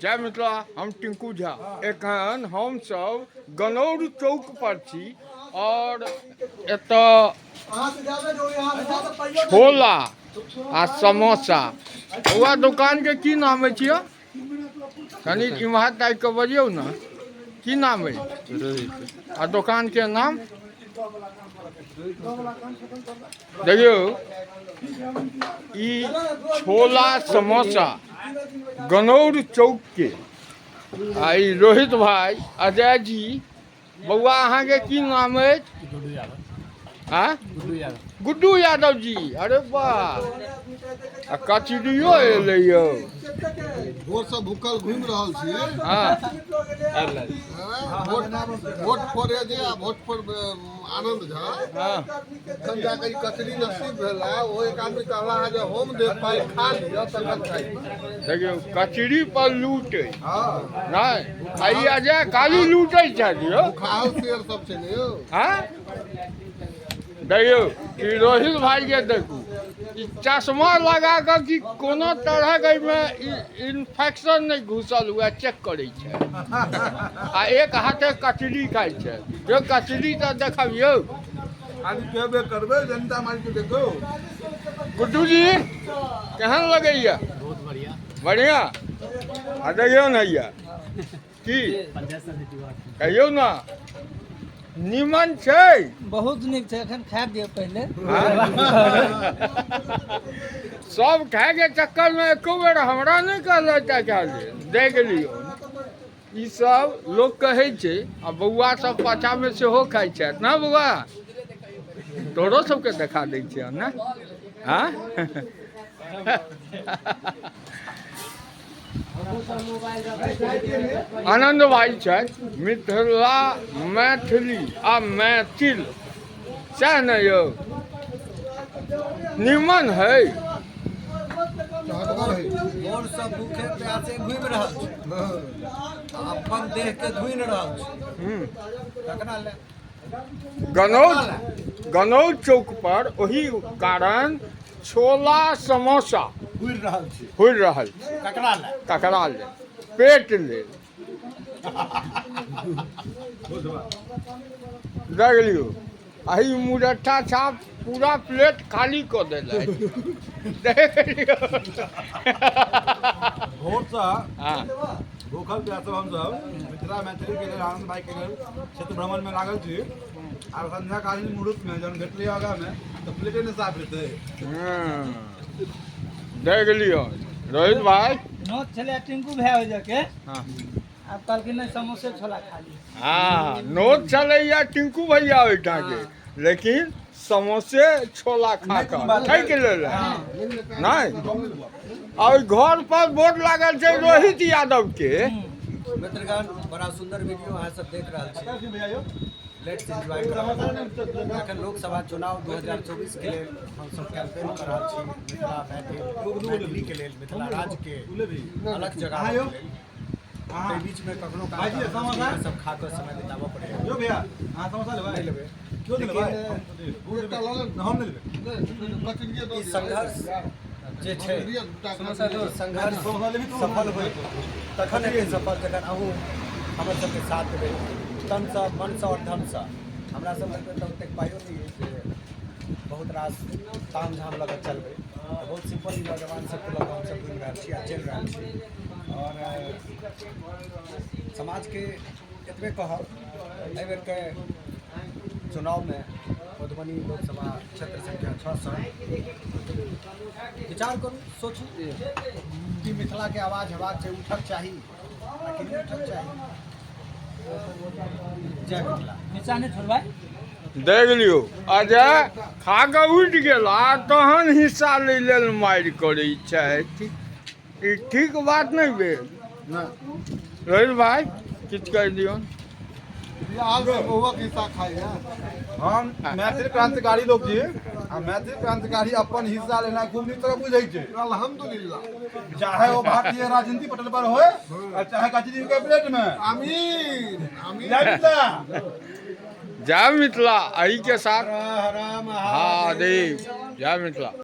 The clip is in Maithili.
जय मिथिला, हम टिंकू झा। एखन हमसब गनौर चौक पर छी और एतऽ छोला आ समोसा। बौआ, दुकान के की नाम अछि यौ? कनि इम्हर ताकि कऽ बजियौ ने, की नाम अछि? रोहित। आ दोकान के नाम? देखियौ, ई छोला समोसा गनौर चौक के आ ई रोहित भाई, अजय जी। बौआ, अहाँके की नाम अछि? गुड्डू यादव। आँ? गुड्डू यादव। गुड्डू यादव जी। अरे वाह, आ कचरियो एलै यौ। भोरसँ भूखल घुमि रहल छी। वोट, वोट फॉर अजय आ वोट फॉर आनंद झा। एखन जाके ई कचरी नसीब भेल है। ओ एक आदमी कहला है जे हम देब पाइ, खा लिअ तखन खाइ। देखियौ, कचरी पर लूटै नहि, आ ई अजय खाली लूटै छथि यौ। भूखाहल शेर सब छै ने यौ। हाँ, देखियौ, ई रोहित भाई के देखू, ई चश्मा लगा कऽ कि कोनो तरहक एहिमे इन्फेक्शन नहि घुसल हुए, चेक करै छै आ एक हाथे कचरी खाइ छै। जो कचरी तऽ देखबियौ। आज केबे करबै, जनता मारि के देखो। गुड्डू जी, केहन लगैया? बहुत बढ़िया। बढ़िया। आ देखियौ ने हैया, की पंचायत समिति वार्ड। कहियौ ने, नीमन छै? बहुत नीक छै, एखन खा दियौ पहिले। सब खायके चक्करमे एको बेर हमरा नहि कहलथि खाय लेल। देख लियौ, ई सब लोक कहै छै आ बौआ सब पाछामे सेहो खाइ छथि ने। बौआ, तोरो सबके देखा दै छियह ने। हाँ, आनन्द भाई छथि, मिथिला मैथिली आ मैथिल, सएह ने यौ? निमन है? चहटगर है। भोरसँ भूखे प्यासे घुमि रहल छी आ अपन देहके धुनि रहल छी। तकरा ले। गनौज, गनौज चौक पर ओही कारण छोला समोसा घुरि रहल छी। हुरि रहल छै। ककरा ले? ककरा लेल? पेट लेल। देख लियौ, एहि मुरट्ठा छाप पूरा प्लेट खाली कऽ देलथि, देख लियौ। भोरसँ भूखल प्यासल हमसब मिथिला मैथिली के लेल, आनंद भाई के लेल क्षेत्र भ्रमण में लागल छी आर संध्याकालीन मुहूर्त में जहन भेटलै आगा में तऽ प्लेटे नहि साफ हेतै। देख लियौ रोहित भाई। नोत छलै टिंकू भाय हो जाके। आब कहलखिन नहि, समोसे छोला खा ली। हाँ, नोत छलैया टिंकू भैया ओहिठाम के, लेकिन समोसे छोला खा कऽ ठकि लेलक नहि। आ ओहि घर पर बोर्ड लागल छै रोहित यादव के। मित्रगण, बड़ा सुंदर वीडियो अहाँ सब देख रहल छी। Let's enjoy. एखन लोकसभा चुनाव 2024 के लेल हमसब कैंपेन कऽ रहल छी मिथिला मैथिल मैथिली के लेल, मिथिला राज्य के अलग जगह के लेल। ताहि बीच में कखनो काल भाईजी, समोसा? सब खा कऽ समय बिताबऽ पड़ैए। यो भैया, अहाँ समोसा लेबै? नहि लेबै। क्यों नहीं लेबै? एकटा लऽ लेब। हम नहि लेबै। कचरिए दऽ ई दिअ। संघर्ष जे छै, दिअ दूटा। ई संघर्ष समोसा लेबही तू? सफल होय तखन हेतै सफल जखन अहूँ हमर सबके साथ देबै, तनसँ, मनसँ आओर धनसँ। हमरा सब लग तऽ ओतेक पाइयो नहि अछि जे बहुत रास ताम झाम लऽ कऽ चलबै। तऽ बहुत सिम्पल नौजवान सबके लऽ कऽ हमसब घुमि रहल छी आ चलि रहल छी। आओर समाजके एतबे कहब, एहि बेरके चुनावमे मधुबनी लोकसभा क्षेत्र संख्या 6 सँ विचार करू, सोचू कि मिथिलाके आवाज हेबाक चाही, उठक चाही आ कि नहि उठक चाही। जय मिथिला। नीचा नहि छोड़बै। देख लियौ, अजय खा कऽ उठि गेल आ तहन हिस्सा लै लेल मारि करै छथि। ई ठीक बात नहि भेल। रोहित भाई, किछु कहि दियौ। बहुक हिस्सा खाइ है। हम मैथिल क्रांतिकारी लोग छी आ मैथिल क्रांतिकारी अपन हिस्सा लेना खूब नीक तरह बुझै छै। अल्हम्दुलिल्लाह। चाहे वो भारतीय राजनीति पटल पर होए और चाहे कचरी के प्लेट में। आमीन, आमीन। जय मिथिला। जय मिथिला। एहि के साथ हर हर महादेव। जय मिथिला।